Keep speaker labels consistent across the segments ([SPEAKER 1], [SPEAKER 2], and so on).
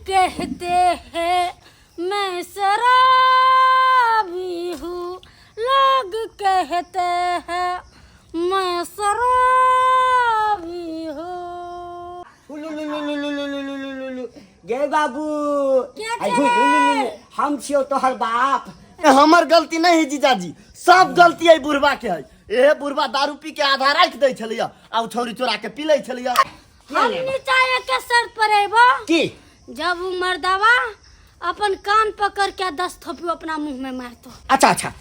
[SPEAKER 1] कहते हैं मैं शराबी हूँ, लोग कहते हैं मैं शराबी हूँ।
[SPEAKER 2] उलुलुलुलुलुलुलुलुलु। गे बाबू।
[SPEAKER 1] क्या
[SPEAKER 2] आई
[SPEAKER 1] छै?
[SPEAKER 2] हुलु लुलु। हम छियौ तोहर बाप।
[SPEAKER 3] हमर गलती नहीं है जीजाजी, सब गलती है बुढ़वा के है। ए बुढ़वा दारू पी के आधा राखि दै छलैया आ उ छौरी चोरा के पी लै छलैया।
[SPEAKER 1] हम नीचा एक शर्त पर अयबो।
[SPEAKER 2] की?
[SPEAKER 1] जब उ मर्दावा अपन कान पकड़ के 10 थोपी अपना मुंह में मारतो।
[SPEAKER 2] अच्छा अच्छा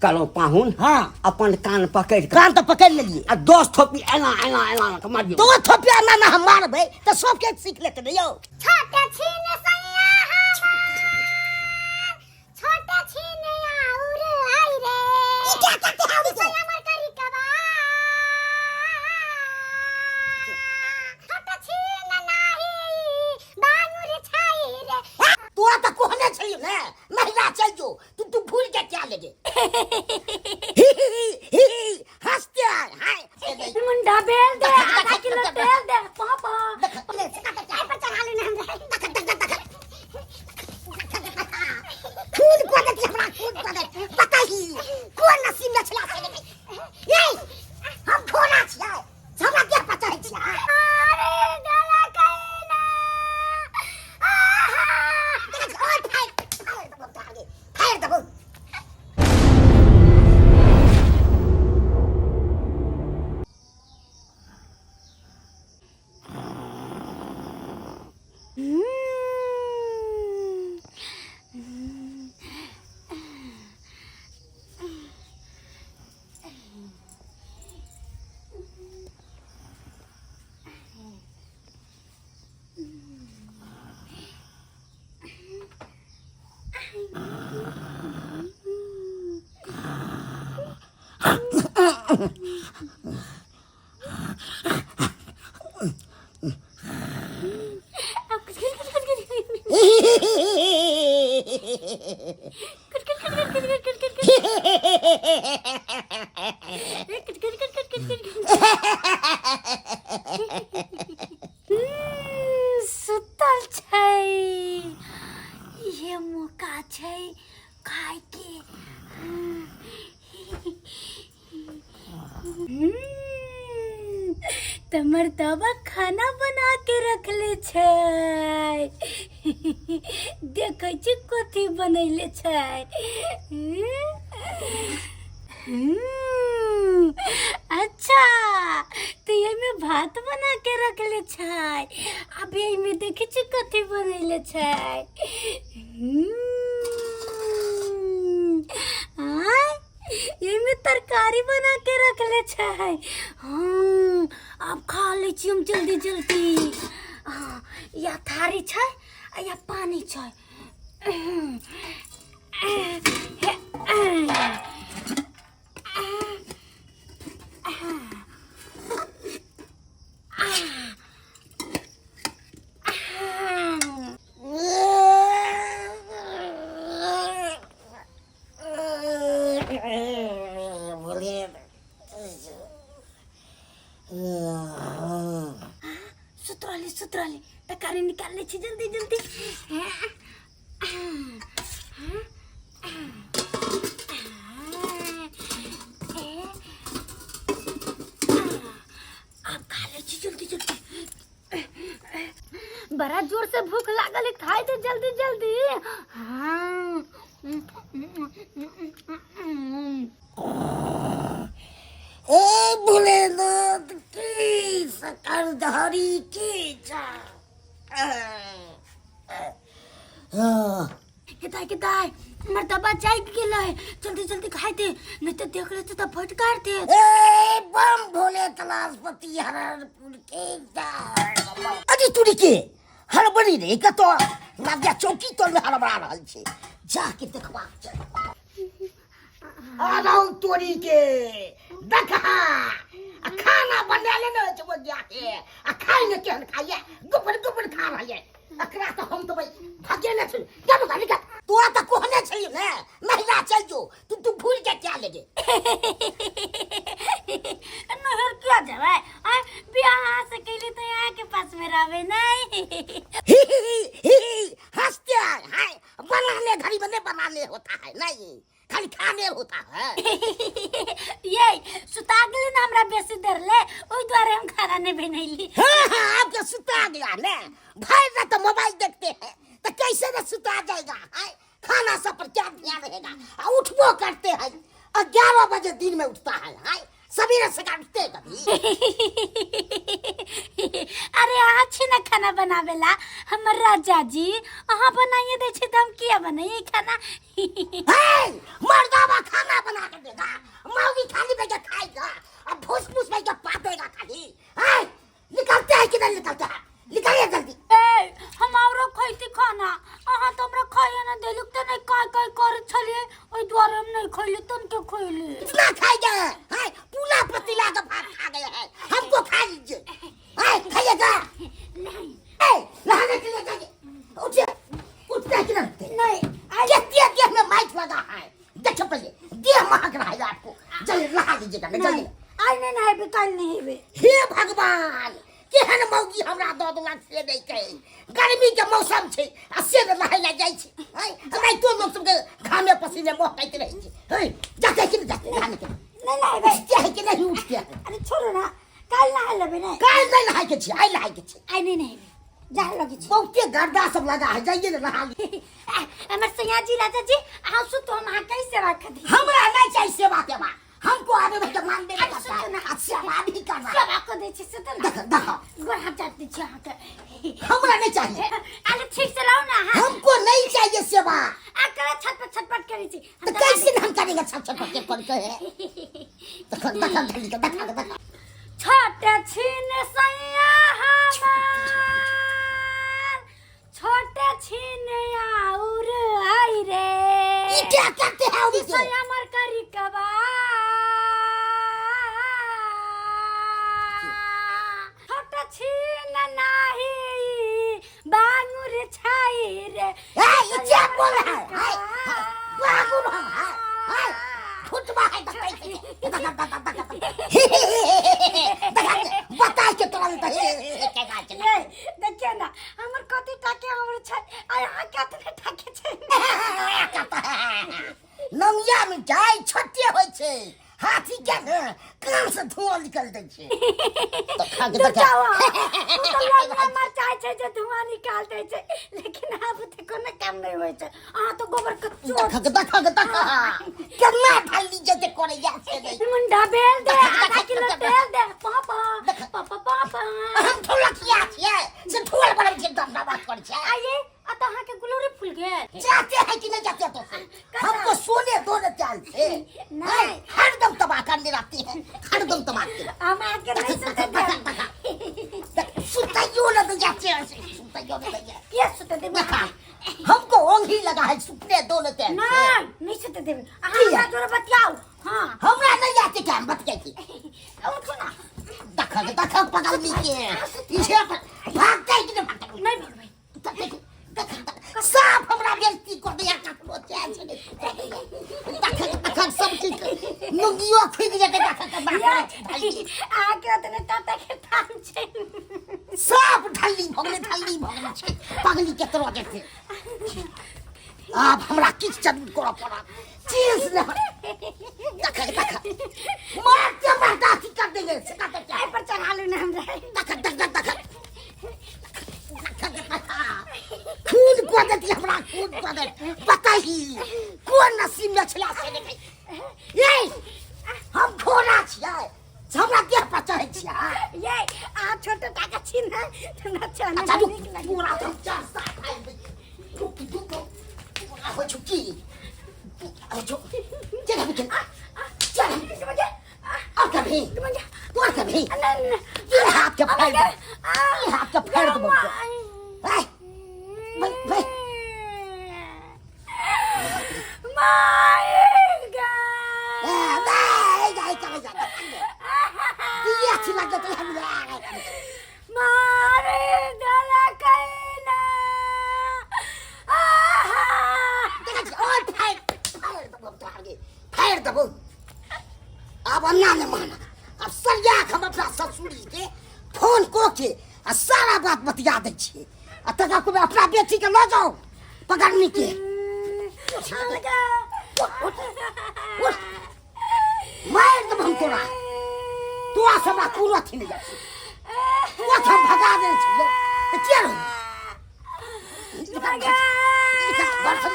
[SPEAKER 2] कलो पाहुन।
[SPEAKER 4] हाँ।
[SPEAKER 2] अपन कान पकड़ के।
[SPEAKER 4] कान तो पकड़ लेलिए।
[SPEAKER 2] आ 10 थोपी एना एना एना के मारियो।
[SPEAKER 4] 2 थोपी एना ना हम मारबै त सबके सीख लेते रे यौ।
[SPEAKER 5] छोटे छीन सैया हमार, छोटे छीन आउर आई रे।
[SPEAKER 4] ई क्या करते हैं उनको?
[SPEAKER 5] सैया मर करी कबा। छोटे छीन नाही बांगुर छाई रे।
[SPEAKER 4] तोरा त कहने छलियौ ने महिला चल जो, तू तू भूल के क्या लेगे। ही ही ही ही हंसते आए, हाय।
[SPEAKER 1] मुंडा बेल दे, आधा किलो तेल दे पापा।
[SPEAKER 4] देख, ले, सका तक
[SPEAKER 5] चाय पर चढ़ा लेने हमरा।
[SPEAKER 4] देख, देख, देख, देख। खून को देती हमरा, खून को दे। पता ही कोन नसीब में छला से नहीं। ये हम घोड़ा छियै, हमरा देह पर चढ़ै छियै।
[SPEAKER 5] अरे गला कैला। आहा।
[SPEAKER 4] देख, और फाड़, फाड़ देबो तोरा, फाड़ देबो।
[SPEAKER 1] सुतल छै, ये मौका छै खाय के। तऽ मर्दबा खाना बना के रखले छै, देखै छी कथी बनैले छै। अच्छा तऽ एहिमे भात बना के रखले छै। आब एहिमे देखै छी कथी बनैले छै। आँय, एहिमे तरकारी बना के रखले छै। हाँ, आब खा लै छी हम जल्दी जल्दी। हाँ, या थारी छै आ या पानी छै। सुत रहली, सुत रहली, तरकारी निकाल लै छी जल्दी जल्दी। आब खा लै छी जल्दी जल्दी, बड़ा जोर से भूख लागल है, खाइ दे जल्दी जल्दी। हाँ।
[SPEAKER 4] ए भोलेनाथ की सकरधारी की जय।
[SPEAKER 1] केताय केताय, हमर दबा जागि गेलै, जल्दी जल्दी खाइ दे, नहीं तो देख लेते तो फटकार दे।
[SPEAKER 4] ए बम भोले तलाशपति हरपुर के जय। अरे तुरी के हड़बड़ी रे, कतो लाग्या चौकी तोर में हड़बड़ा रहल छै, जाके देखबाक छै। आराम तोरी के देखा, आ खाना बनाले ने छै वो जाके, आ खाइ ने केहन खाइए, गुपर गुपर खा रहल है। एकरा तऽ हम देबै भगेने छै। जा बता निकल। तोरा तऽ कहने छलियौ ने महिला चल जो, तू तू भूल के क्या लेगे।
[SPEAKER 1] नहर किया जेबै? आय बियाह अहाँ से कैली तऽ अहाँ के पास में रहबै नहीं।
[SPEAKER 4] ही ही ही ही नहीं होता है।
[SPEAKER 1] ये सुता गेली ना हमरा बेसी देर ले, ओहि दुआरे हम खाना नहीं बनैली।
[SPEAKER 4] हाँ हाँ, आपके सुता गया ने, भाई रात तो मोबाइल देखते हैं तो कैसे न सुता जाएगा है? खाना सब पर क्या ध्यान रहेगा? आ उठबो करते हैं 11 बजे दिन में उठता है, हाय सवेरे से उठते हैं कभी।
[SPEAKER 1] अरे अहाँ छी ना खाना बनावेला हमर राजा जी, अहाँ बनाइए दै छी तऽ हम किया बनाइए खाना?
[SPEAKER 4] हे मर्दावा खाना बना के देगा, मौगी खाली बैठ के खाएगा और फूस फूस बैठ के पातेगा खाली। हे निकलते हैं कि नहीं निकलते हैं? निकलिए जल्दी।
[SPEAKER 1] ए हम औरो खैती खाना, अहाँ तऽ हमरा खाइए ना देलु तऽ नहीं काय काय करै छलियै, ओहि दुआरे हम नहीं खैली, तनके खैली।
[SPEAKER 4] इतना खाई गए हैं, पूरा पतीला का भात खा गए हैं, हमको खा लीजिए। हाय खाइएगा?
[SPEAKER 1] नहीं।
[SPEAKER 4] ए नहाने के लिए जाइए, उठिए। उठते हैं कि नहीं उठते?
[SPEAKER 1] नहीं।
[SPEAKER 4] कितने देह में माइक लगा है, देखो पहले देह महक रहा है आपको, जल्दी नहा लीजिएगा ना जल्दी।
[SPEAKER 1] आइ नहीं नहेबे, काल्हि नहेबे।
[SPEAKER 4] हे भगवान, केहन मौगी हमरा दऽ देलक से नहि कही। गर्मी के मौसम छै आ से ने नहाय लए जाइ छै, हैं? राइतो लोक सबके घामे पसीने महकैत रहै छै। हैं, जाते कि नहि जाते नहाने के?
[SPEAKER 1] नहीं नहेबे।
[SPEAKER 4] उठते है कि नहीं उठते है?
[SPEAKER 1] अरे छोड़ो ना, काल्हि नहा लेबै ने।
[SPEAKER 4] काल्हि नहि नहाय के छै, आइ नहाय के छै।
[SPEAKER 1] आइ नहीं नहेबे, जाय लगै छै।
[SPEAKER 4] बहुते गर्दा सब लगा है, जाइए ने नहा ली।
[SPEAKER 1] हमर सैया जी राजा जी अहाँ सुतो, हम अहाँ कैसे सेवा कर दी?
[SPEAKER 4] हमरा नहि चाही सेवा तेवा, हमको आबे में तो मानबे नहीं
[SPEAKER 1] अरे
[SPEAKER 4] करता
[SPEAKER 1] सुतो ना।
[SPEAKER 4] है, सेवा भी कर रहा है।
[SPEAKER 1] सेवा कर दै छी, सुतो ना।
[SPEAKER 4] देख देख,
[SPEAKER 1] गोड़ हाथ चाट दै छी अहाँके।
[SPEAKER 4] हमरा नहीं चाहिए।
[SPEAKER 1] अरे ठीक से लाओ ना अहाँ।
[SPEAKER 4] हमको नहीं चाहिए सेवा।
[SPEAKER 1] आ करा छटपट छटपट करै छी।
[SPEAKER 4] तो कैसे हम करेंगे छट छटपट के करके है? देख देख जल्दी कर, देख देख।
[SPEAKER 1] छोट छिन सैया हमार, छोट छिन आउर आई रे।
[SPEAKER 4] ये क्या करते हैं उनके?
[SPEAKER 1] सैया मर करी कबा, छोट छिन नाही बांगुर छाई रे।
[SPEAKER 4] ए ये क्या बोल रहा है? हाय बांगुर हम हाय हाय फुटवा है तो कैसे? देख देख देख देख, बता के तुरंत हे हे हे के
[SPEAKER 1] ये देखियो ना हमर कति टाके हमर छै, आ अहाँ कतने टाके छै?
[SPEAKER 4] नमिया मिठाई छोटे होइ छै, हाथी के ने कान से धुआं निकल दै छै। तो खा के
[SPEAKER 1] दूर
[SPEAKER 4] देख।
[SPEAKER 1] जाओ अहाँ। ओ तऽ लंगड़ा मरचाइ छै जे धुआं निकाल दै छै, लेकिन आब तऽ कोनो काम नहि होइ छै। अहाँ तऽ गोबर के चोर।
[SPEAKER 4] देख के देख के देख, केना ढल्ली जेते करैया से नहीं।
[SPEAKER 1] मुंडा बेल दे, आधा किलो तेल दे, पापा पापा पापा।
[SPEAKER 4] हम ढोलकिया छियै से ढोल बनल छै, एकदम बात करै छै।
[SPEAKER 1] आइए आ तऽ अहाँके गुलौरी फूल गेल।
[SPEAKER 4] जाते हैं कि नहीं जाते? तो से हमको सोने दो न चैन से।
[SPEAKER 1] नहीं।
[SPEAKER 4] हरदम तबाह करने रहती है, हरदम तबाह करते।
[SPEAKER 1] हम अहाँके नहीं सुतै देब।
[SPEAKER 4] सुतैयो न दे जाते हैं, सुतैयो न दे।
[SPEAKER 1] किया सुतै देब?
[SPEAKER 4] देखा हमको ओंघी लगा है, सुतने दो न चैन से।
[SPEAKER 1] नहीं नहीं सुतै देब अहाँ।
[SPEAKER 4] किया?
[SPEAKER 1] हमरा जोरे बतियाउ। हाँ
[SPEAKER 4] हमरा नहीं आते क्या हम बतियाइ छी?
[SPEAKER 1] उठू ना।
[SPEAKER 4] देख देख पगलनी के इहे पर भागते कि नहीं भागते?
[SPEAKER 1] नहीं भगबै।
[SPEAKER 4] देख देख देख, साफ हमरा बेइज्जती कर दिया, ककरो चैन से नहीं। देख देख सब चीज नुंगियो खुलि जेतै। देख के बाप रे,
[SPEAKER 1] अहाँके ओतने टाटा के थान छै।
[SPEAKER 4] साफ ढल्ली भऽ गेलै, ढल्ली भऽ गेलै छै पगली के तरह जेतै। आब हमरा किछु जरूर करऽ पड़त। चीज नहि, देख देख, मारते मारते अथी कर देंगे से कहते क्या।
[SPEAKER 1] एहि पर चढ़ा लू ना हमरा।
[SPEAKER 4] देख देख देख देख देख, खून कऽ देती हमरा, खून कऽ दे। बताही कोन नसीब में छला से नहीं। ये हम घोड़ा छियै, हमरा देह पर चढ़ै छियै?
[SPEAKER 1] ये अहाँ छोटे टाका छी ने, हमरा चढ़ने
[SPEAKER 4] अच्छा रुक,
[SPEAKER 1] नीक लगै।
[SPEAKER 4] पूरा हम चार सात आइ रुक रुक, पूरा होइ छौ की होइ छौ? चल अभी, चल चल, और कभी और कभी ये हाथ के फाड़ दे, ये हाथ के फाड़ देबौ। भाई भाई भाई ए नहीं नहीं करे जा ये अच्छी लग जाती है हमरा।
[SPEAKER 1] मारे देलकै ना।
[SPEAKER 4] देखै छी और फाड़ फाड़ देबौ तोहर के, फाड़ देबौ। आब अन्ना ने माना, आब सरिया के हम अपना ससुरी के फोन कऽ के आ सारा बात बतिया दै छियै, आ तकर बाद अपना बेटी के लऽ जाउ पकड़नी के।
[SPEAKER 1] अलगा।
[SPEAKER 4] उठ उठ उठ मारि देब हम तोरा तोरा से हमरा कोनो अथी नहि जाइ छै तोरा हम भगा देने छलियौ तऽ किया रहू निकल घर से, निकल घर से निकल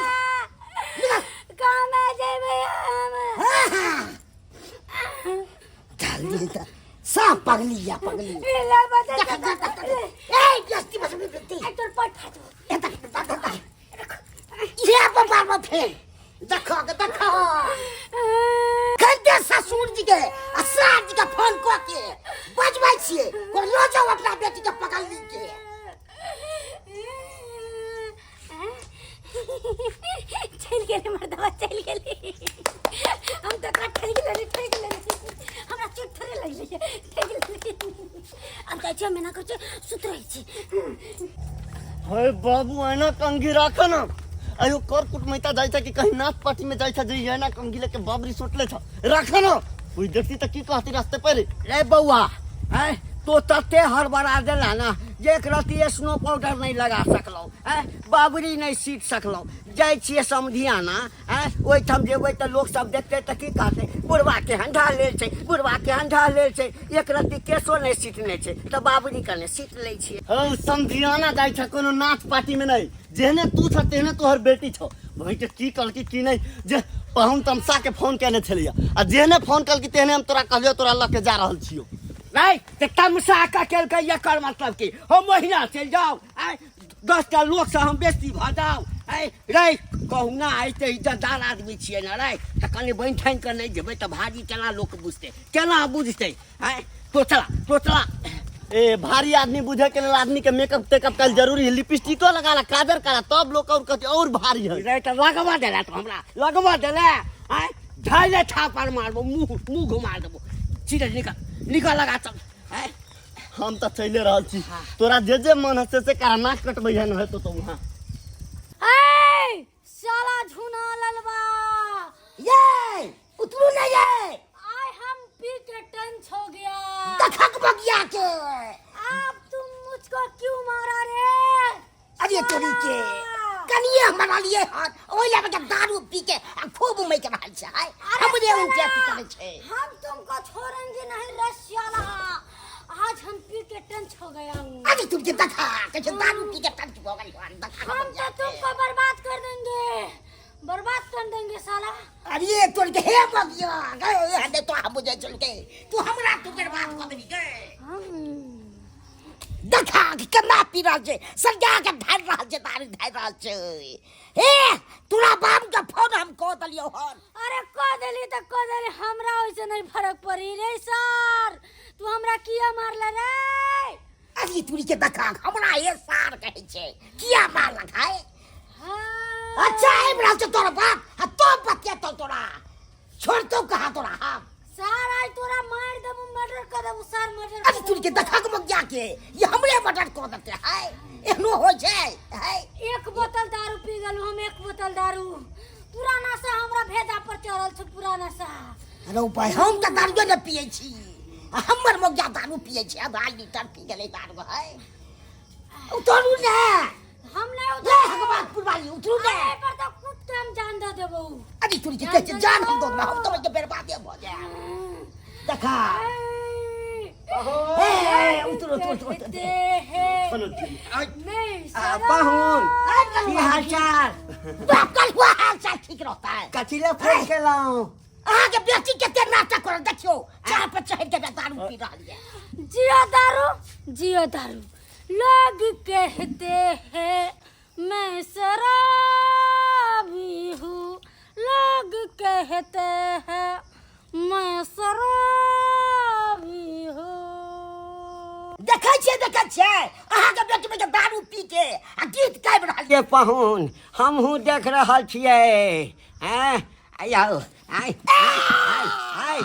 [SPEAKER 4] निकल
[SPEAKER 1] कहाँ जेबै हम
[SPEAKER 4] हाँ, हाँ। जल्दी तऽ सब पगली या पगली
[SPEAKER 1] ले बता
[SPEAKER 4] देख, देख, देख, देख। ए बेइज्जती बस बेइज्जती
[SPEAKER 1] तोर पट फाटो
[SPEAKER 4] ए, देख, देख, देख, देख। ये बार बार फेर देखो के देखो कहते ससुर जी के आ सार जी के फोन कऽ के बजबै छियै को लऽ जाओ अपना बेटी के पकड़ ली के
[SPEAKER 1] चलि गेलै मर्दवा चलि गेलै हम तऽ ओकरा ठकि लेली ठकि लेली हमरा चोट थोड़े लगलै ठकि लेली आब जाइ छी हम एना करै छी सुति रहै छी
[SPEAKER 3] हे बाबू ऐना कंघी राख ना अयो कर कुटमैता जाइ छ कि कहीं नाच पार्टी में जाइ छ जे ऐना कंघी लेके बाबरी सोटले छ राख ना कोई देखती त की कहती रास्ते पर
[SPEAKER 2] रे बौआ हैं तो तते हड़बड़ा देला ना जे एक रत्ती स्नो पाउडर नहीं लगा सकलहुँ हैं बाबरी नहीं सीख सकलहुँ जाइ छियै समधियाना हैं ओहिठाम जेबै तऽ लोक सब देखतै तऽ की कहतै बुढ़वा केहन ढहलेल छै बुढ़वा केहन ढहलेल छै एक रत्ती केशो नहि सीटने छै तऽ बाबरी कने सीट लै छियै
[SPEAKER 3] हौ समधियाना जाइ छ कोनो नाच पार्टी में नहीं जेहने तू छ तेहने तोहर बेटी छ वही के की कहलकी की नहीं जे पाहुन तमसा के फोन केने छलिया आ जेहने फोन कहलकी तेहने हम तोरा कहलियो तोरा लऽ के जा रहल छियो
[SPEAKER 2] नहीं तऽ तमसा कऽ केलकै एकर मतलब की हम ओहिना चलि जाउ आँय 10 टा लोकसँ हम बेसी भऽ जाउ आँय रे कहुना एते इज्जतदार आदमी छियै ने रे तऽ कनि बनि ठानि कऽ नहि जेबै तऽ भारी केना लोक बुझतै केना बुझतै आँय तोतला तोतला
[SPEAKER 3] ए भारी आदमी बुझे के लेल आदमी के मेकअप तेकअप कल जरूरी है लिपस्टिको लगा ला काजर करा तब लोग और कहते और भारी है
[SPEAKER 2] रे तऽ लगबऽ देला तो हमरा लगबऽ देला आँय धैले छापड़ मारबो मुँह मुँह घुमा देबो सीधे निकल निकल लगा चल आँय
[SPEAKER 3] हम तऽ चले रहल छी तोरा जे जे मन है से से करा नाक कटबै है न हेतो तो वहाँ
[SPEAKER 1] ए साला झुना ललवा
[SPEAKER 4] ये उतरू नहीं ये
[SPEAKER 1] आय हम पी के टंच हो गया
[SPEAKER 4] दखक बगिया के
[SPEAKER 1] अब तुम मुझको क्यों मारा रे
[SPEAKER 4] अरे तोरी के कनिए हमरा लिए हन ओहि लए के दारू पी के आ खूब उमैक रहल छै हाय हमरे उठे की करै छै
[SPEAKER 1] हम तुमको छोड़ेंगे नहीं रे साला आज हम पी के टंच हो गया हूँ
[SPEAKER 4] अरे तुम के देखा कहै छै दारू पी के टंच भऽ गेल हन देखा
[SPEAKER 1] हम तो तुमको बर्बाद कर देंगे बर्बाद कर देंगे साला
[SPEAKER 4] अरे तोर के हे बगिया गए हने तो हम बुझै चल के तू हमरा तू बर्बाद कऽ देबी गए देखा कि केना पी रहल छै सरिया के ढारि रहल छै दारू ढारि रहल छै हे तोरा बाप के फोन हम कऽ देलियौ हन
[SPEAKER 1] अरे कह देली तो कह देली हमरा ओइसे नहीं फर्क पड़ी रे सर तू हमरा किया मारले रे
[SPEAKER 4] अरे तुरी के देखा हमरा हे सार कहै छै किया मारलक है
[SPEAKER 1] हाँ।
[SPEAKER 4] अच्छा आबि रहल छै तोर बाप आ तो बतियेतौ तोरा छोड़तौ कहाँ तोरा हम
[SPEAKER 1] सर आज तोरा मार देबू मर्डर कर देबू सर मर्डर
[SPEAKER 4] अरे तुरी के देखा के मगिया के ये हमरे मर्डर कऽ देतै है एहनो होइ छै है
[SPEAKER 1] एक बोतल दारू पी गेलू हम एक बोतल दारू पूरा नशा हमरा भेजा पर चढ़ल छै पूरा नशा
[SPEAKER 4] अरे उपाय हम तऽ दारुए नहि पियै छी आ हमर मौजा दारू पियै छै आधा लीटर पी गेलै दारू है उतरू ने
[SPEAKER 1] हम नहीं
[SPEAKER 4] ले
[SPEAKER 1] उतर
[SPEAKER 4] हकबात पुरवाली उतरू ने
[SPEAKER 1] अरे पर तो कूद के हम जान दे देबो
[SPEAKER 4] अरे तुरी के कहै छै जान हम दो हम तो के बर्बादे भऽ जाए देखा ए उतरो उतरो उतरो
[SPEAKER 1] कहते हैं मैं
[SPEAKER 2] आ, पाहुन की हाल चाल
[SPEAKER 4] बाप कल हुआ हाल चाल ठीक रहता है
[SPEAKER 2] कथी लए फोन केलहुँ
[SPEAKER 4] अहाँके बेटी कते नाटक करल देखियौ चार पर चढ़ि के दारू पी रहल ये
[SPEAKER 1] जियो दारू जियो दारू लोग कहते हैं मैं शराबी हूँ लोग कहते हैं मैं शराबी हूँ
[SPEAKER 4] देखै छियै देखै छियै अहाँके बेटी में दारू पी के आ गीत गाबि रहल
[SPEAKER 2] ये पाहुन हमहूँ देख रहल छियै आँय आइ आइ आइ आइ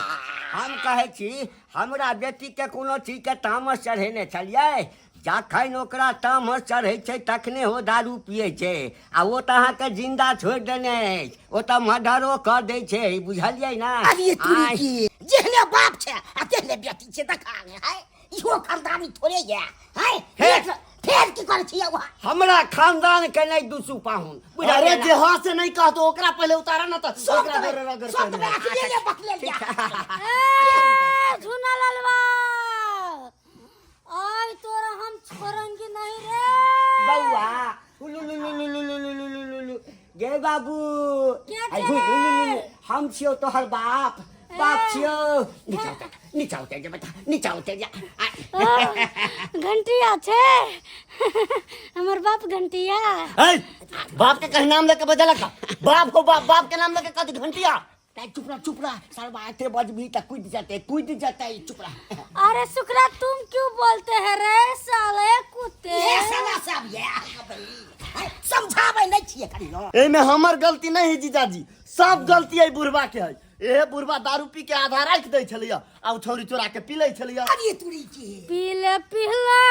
[SPEAKER 2] हम कहै छी हमरा बेटीके कोनो चीजके तामस चढ़ेने छलियै जखन ओकरा तामस चढ़ै छै तखने ओ दारू पियै छै आ ओ तऽ अहाँके जिन्दा छोड़ि देने अछि ओ तऽ मर्डरो कऽ दै छै बुझलियै ने
[SPEAKER 4] अरे तुरी
[SPEAKER 2] आइ
[SPEAKER 4] की जेहने बाप छै आ तेहने बेटी छै देखा है इहो खानदानी थोड़े ये है
[SPEAKER 2] हे।
[SPEAKER 4] फेर फेर की करै छी वहाँ?
[SPEAKER 2] हमरा खानदान के नहि दुसू पाहुन। बुझलियै
[SPEAKER 3] अरे
[SPEAKER 2] ने?
[SPEAKER 3] जे हाँ से नहीं कहतो ओकरा पहले उतारा ना तो
[SPEAKER 4] सब
[SPEAKER 3] ओकरा
[SPEAKER 4] देबै
[SPEAKER 3] रगड़ रगड़
[SPEAKER 4] सब
[SPEAKER 3] के
[SPEAKER 4] देबै अखने ले बकले लिया।
[SPEAKER 1] ए झूना ललवा, आज तोरा हम छोड़ेंगे नहीं रे।
[SPEAKER 2] बौआ उलु लु लु लु लु लु लु लु लु लु गे बाबू।
[SPEAKER 1] के
[SPEAKER 2] आई
[SPEAKER 1] छै?
[SPEAKER 2] हु, लु, लु, लु। हम छियौ तोहर बाप, बाप छियौ। नीचा उतर, नीचा उतर जा बेटा, नीचा उतर जा।
[SPEAKER 1] घंटिया छे हमर बाप, घंटिया।
[SPEAKER 3] ए, बाप के कहीं नाम लेके बजला का? बाप हो बाप, बाप के नाम लेके कथी घंटिया?
[SPEAKER 2] ताई चुप रह, चुप रह सरबा, एते बजबी त कूद जेतै, कूद जेतै, चुप रह।
[SPEAKER 1] अरे सुकरा, तुम क्यों बोलते हैं रे साले कुत्ते?
[SPEAKER 4] ये साला सब ये भाई समझाबै नहीं छियै कनी नो।
[SPEAKER 3] एमे हमर गलती नहीं है जीजाजी, सब गलती है बुढ़वा के है। एहे बुढ़वा दारू पी के आधा राखि दै छलैया आ उ छौरी चोरा के पी लै छलैया।
[SPEAKER 4] अरे तुरी के
[SPEAKER 1] पीले पीले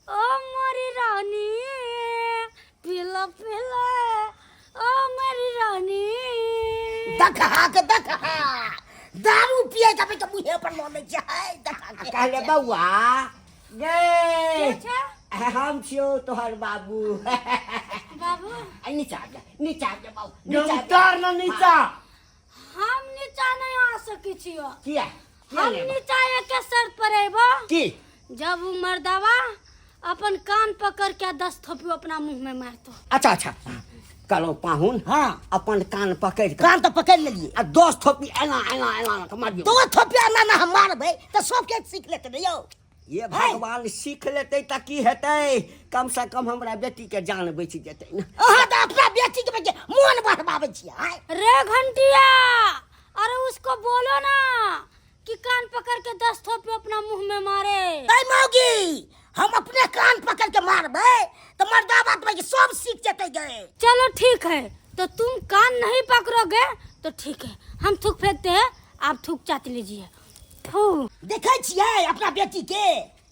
[SPEAKER 1] ओ मोरी रानी, पीला पीला ओ मेरी रानी।
[SPEAKER 4] देखा के देखा, दारू पिए जाबे के मुहे पर लऽ लै छै देखा के।
[SPEAKER 2] कहले बौआ गे।
[SPEAKER 1] के छै?
[SPEAKER 2] हम छियौ तोहर बाबू।
[SPEAKER 1] बाबू।
[SPEAKER 2] आ नीचा आबि जा, नीचा आबि जा बाबू,
[SPEAKER 3] गे
[SPEAKER 2] नीचा आबि जा।
[SPEAKER 3] उतार ना नीचा।
[SPEAKER 1] हम नीचा नहीं आ सकै छियो।
[SPEAKER 2] किया? किया
[SPEAKER 1] हम
[SPEAKER 2] नहि एबै?
[SPEAKER 1] नीचा एके शर्त पर अयबो।
[SPEAKER 2] की?
[SPEAKER 1] जब उ मर्दावा अपन कान पकड़ के 10 थोपी अपना मुंह में मारतो।
[SPEAKER 2] अच्छा अच्छा, कहलहुँ पाहुन।
[SPEAKER 4] हाँ।
[SPEAKER 2] अपन कान पकड़ि कऽ
[SPEAKER 4] कान तऽ पकड़ि लेलियै।
[SPEAKER 2] आ 10 थोपी एना एना एना कऽ मारियौ।
[SPEAKER 4] दो थोपिया एना एना हम मारबै तऽ सबके सीख लेतै ने यौ।
[SPEAKER 2] ये भगवान, सीख लेतै तऽ की हेतै? कम से कम हमरा बेटी के जान बचि जेतै ने।
[SPEAKER 4] अहाँ तऽ अपना बेटी के बच्चे मोन बढ़बाबै छियै आँय।
[SPEAKER 1] रे घंटिया, अरे उसको बोलो ना कि कान पकड़ के 10 थोपी अपना मुंह में मारे।
[SPEAKER 4] ऐ मौगी, हम अपने कान पकड़ के मारबै तऽ मर्दाबा तऽ सब सीख जेतै गे।
[SPEAKER 1] चलो ठीक है, तो तुम कान नहीं पकड़ोगे तो ठीक है, हम थूक फेंकते हैं, आप थूक चाट लीजिए। थू।
[SPEAKER 4] देखै छियै अपना बेटी के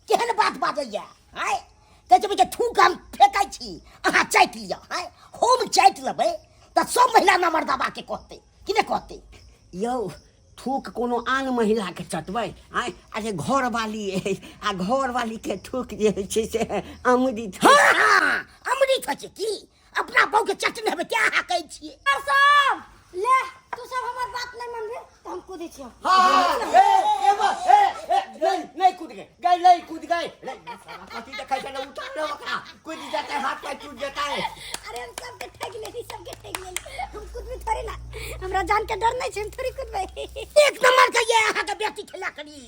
[SPEAKER 4] केहन बात बाजैया आँय? कहै छै जे थूक हम फेकै छी, अहाँ चाटि लिअ। आँय, हम चाटि लेबै तऽ सब महिला न मर्दाबा के कहतै कि नहि कहतै?
[SPEAKER 2] यौ, थूक कोनो आन महिलाके चटबै? आँय, अरे घरवाली अइ, आ घरवालीके थूक जे होइ छै से अमृत।
[SPEAKER 4] हँ हँ, अमृत होइ छै की? अपना बहू के चटने हेबै क्या अहाँ कहै छियै?
[SPEAKER 1] सब ले, तू सब हमर बात नहीं मानबे तो हम कूदै छियो।
[SPEAKER 2] हाँ, ए, ए, बा, ए, ए, नहीं, नहीं कूद गए, गए, नहीं कूद गए। नहीं, साला कथी देखै छै ने, उतार दे ओकरा, कूद जेतै, हाथ पैर टूट जेतै।
[SPEAKER 1] अरे हम सबके ठगि लेली, सबके ठगि लेली। हम कूदबे थोड़े ना, हमरा जान के डर नहीं छै, हम थोड़ी कूदबै।
[SPEAKER 4] एक नंबर के ये अहाँ के बेटी खेला करी।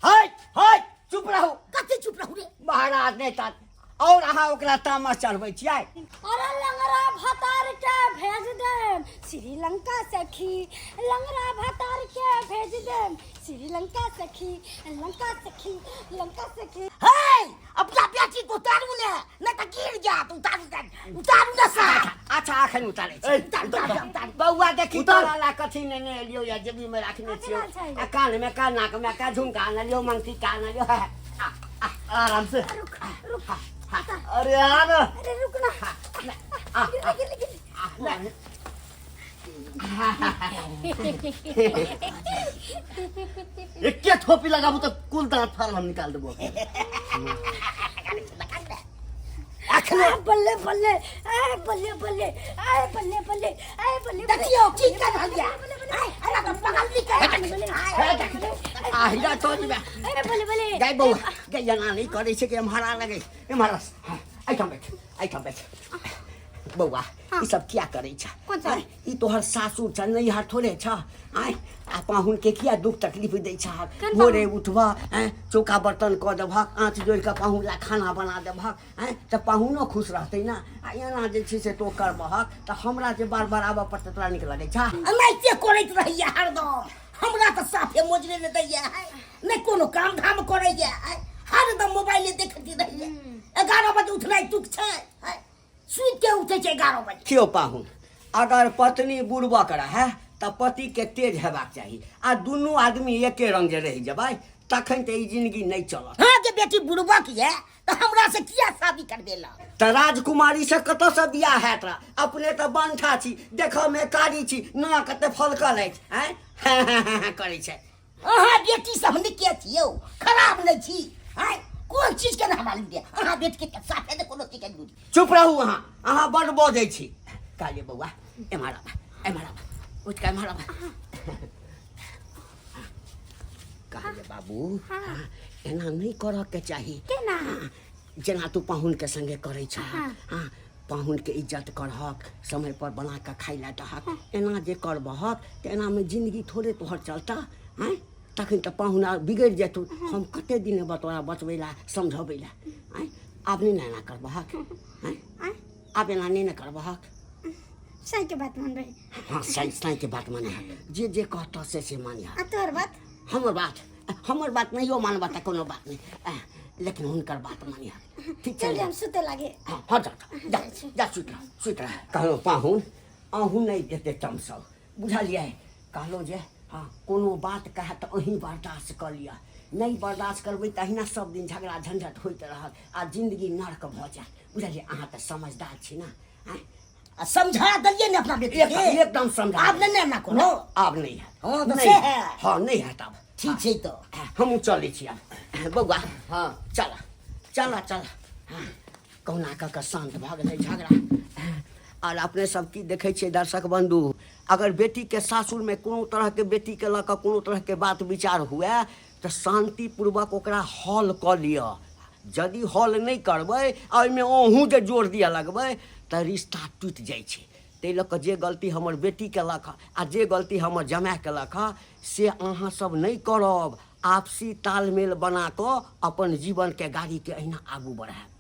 [SPEAKER 2] हाय हाय, चुप रहू।
[SPEAKER 4] कथी चुप रहू रे?
[SPEAKER 2] महाराज नहि तऽ और अहाँ ओकरा तामस चढ़बै छियै।
[SPEAKER 1] अरे लंगड़ा भतार के भेज देम श्रीलंका सखी, लंगड़ा भतार के भेज देम श्रीलंका सखी, लंका सखी, लंका सखी।
[SPEAKER 4] हे, अपना बेटी को उतारू ने, नहीं तऽ गिर जात। उतारू ने, उतारू ने साथ।
[SPEAKER 2] अच्छा, अखन उतारै छी।
[SPEAKER 3] ए,
[SPEAKER 4] उतारू, उतारू, उतारू।
[SPEAKER 2] बौआ देखी।
[SPEAKER 3] उतार।
[SPEAKER 2] तोरा ला कथी नेने एलियौ या जेबी में राखने छियौ।
[SPEAKER 1] कथी छै?
[SPEAKER 2] आ कान में का, नाक में का, झुमका आनलियौ, मंगती का आनलियौ। आ, आ,
[SPEAKER 3] आराम से।
[SPEAKER 1] रुक रुक।
[SPEAKER 3] अरे आ ना।
[SPEAKER 1] अरे रुक ना।
[SPEAKER 2] आ,
[SPEAKER 1] गिर गिर गिर।
[SPEAKER 3] एके थोपी लगाबू तऽ कुल दांत फाड़ल हम निकाल देबो।
[SPEAKER 1] अखने बल्ले बल्ले, ए बल्ले बल्ले, ए बल्ले बल्ले, ए बल्ले।
[SPEAKER 4] देखियौ की कर रहल ये। आय, अरे तऽ पगल निकल।
[SPEAKER 2] आ हिरा तोरी बे।
[SPEAKER 1] ए बल्ले बल्ले।
[SPEAKER 2] गै बौआ गै, एना नहि करै छै कि एम्हर आ लगै एम्हर आ। हाँ, एहिठाम बैठ, एहिठाम बैठ। बौआ, ई सब किया करै छ?
[SPEAKER 1] कोन सब?
[SPEAKER 2] आँय, ई तोहर सासुर छ, नैहर थोड़े छ। आँय, आ पाहुन के किया दुख तकलीफ दै छ?
[SPEAKER 1] केन?
[SPEAKER 2] भोरे उठबह, आँय, चौका बर्तन कऽ देबहक, आँच जोड़ि कऽ पाहुन ला खाना बना देबहक, आँय, तऽ पाहुनो खुश रहतै ने। आ एना जे छै से तों करबहक तऽ हमरा जे बार बार आबऽ पड़तै, तोरा नीक लगै छ?
[SPEAKER 4] एनाहिते करैत रहैया हरदम। हमरा तऽ साफे मोजरे नहि दैया है, नहि कोनो काम धाम करैया है, हरदम मोबाइले देखैत रहैया। 11 बजे उठनाइ तुक छै है? सुति के उठै छै 11 बजे।
[SPEAKER 2] क्यों पाहुन, अगर पत्नी बुड़बक रहै तऽ पतिके तेज हेबाक चाही, आ दुनू आदमी एके रंग जे रहि जेबै तखन तऽ ई जिंदगी नहि चलत।
[SPEAKER 4] हाँ के बेटी बुड़बक ये तऽ हमरा से किया शादी करबेलक?
[SPEAKER 2] तऽ राजकुमारी से कतऽसँ बियाह हैत रह? अपने तऽ बंठा छी, देखऽमे कारी छी, नाक कते फलकल अछि। आँय, करै छै।
[SPEAKER 4] अहाँ बेटी सब नीके छी यौ, खराब नहि छी। आँय, कोन चीज के ने हमरा लूरि अहाँ बेटी के साफे ने कोनो चीज के लूरि।
[SPEAKER 2] चुप रहू अहाँ, अहाँ बड्ड बजै छी। कहलियै बौआ एम्हर आबह, एम्हर आबह, उठि कऽ एम्हर आबह। कहलियै बाबू, हाँ, एना नहि करऽके चाही।
[SPEAKER 1] केना?
[SPEAKER 2] हाँ, जेना तू पाहुनके संगे करै छह, हाँ, पाहुनके इज्जत करहक, समय पर बना कऽ खाइ लए दहक, एना जे करबहक तऽ एनामे जिंदगी थोड़े तोहर चलतह। आँय, तखन तऽ पाहुन आर बिगड़ि जेतौ। हम कते दिन एबऽ तोरा बचबै लए, समझबै लए? आँय, आब नहि ने एना करबहक? आँय,
[SPEAKER 1] आँय?
[SPEAKER 2] आब एना नहि ने करबहक?
[SPEAKER 1] सही के बात मानबै।
[SPEAKER 2] हाँ, सही सही के बात माने है, जे जे कहतह से से मानिह।
[SPEAKER 1] आ तोहर बात?
[SPEAKER 2] हमर बात, हमर बात नहियो मानबह तऽ कोनो बात नहि, लेकिन हुनकर बात मानिह। ठीक छै?
[SPEAKER 1] चल, हम सुते लागे।
[SPEAKER 2] हाँ हाँ, जा जा जा, जा सुति रह, सुति रह। कहलहुँ पाहुन, अहूँ नहि एते तमसब, बुझलियै? कहलहुँ जे हाँ, कोनो बात कहए तऽ अहीं बर्दाश्त कऽ लिअ। नहि बर्दाश्त करबै तऽ अहिना सब दिन झगड़ा झंझट होइत रहत आ जिंदगी नर्क भऽ जायत, बुझलियै? अहाँ तऽ समझदार छी ने? आँय?
[SPEAKER 4] आ समझा देलियै ने अपना बेटी के?
[SPEAKER 2] एकदम समझा।
[SPEAKER 4] आब नहि ने एना कोनो?
[SPEAKER 2] आब नहि हैत।
[SPEAKER 4] हाँ, तऽ
[SPEAKER 2] नहि
[SPEAKER 4] से
[SPEAKER 2] हैत।
[SPEAKER 4] है।
[SPEAKER 2] हाँ, नहि हैत आब।
[SPEAKER 4] ठीक छै तऽ।
[SPEAKER 2] हमहूँ चलै छी आब। बौआ,
[SPEAKER 3] हाँ।
[SPEAKER 2] चल चल चल। हाँ, कहुना कऽ कऽ शान्त भऽ गेलै झगड़ा। आओर अपने सब की देखै छियै दर्शक बन्धु, अगर बेटीके सासुरमे कोनो तरहके बेटीके लऽ कऽ कोनो तरहके बात विचार हुए तऽ शान्तिपूर्वक ओकरा हल कऽ लिअ। यदि हल नहि करबै आ ओहिमे अहूँ जे जोर दिअ लगबै तऽ रिश्ता टूटि जाइ छै। ताहि लऽ कऽ जे गलती हमर बेटी केलक हँ आ जे गलती हमर जमाए केलक हँ से अहाँ सब नहि करब। आपसी तालमेल बना कऽ अपन जीवनके गाड़ीके अहिना आगू बढ़ायब।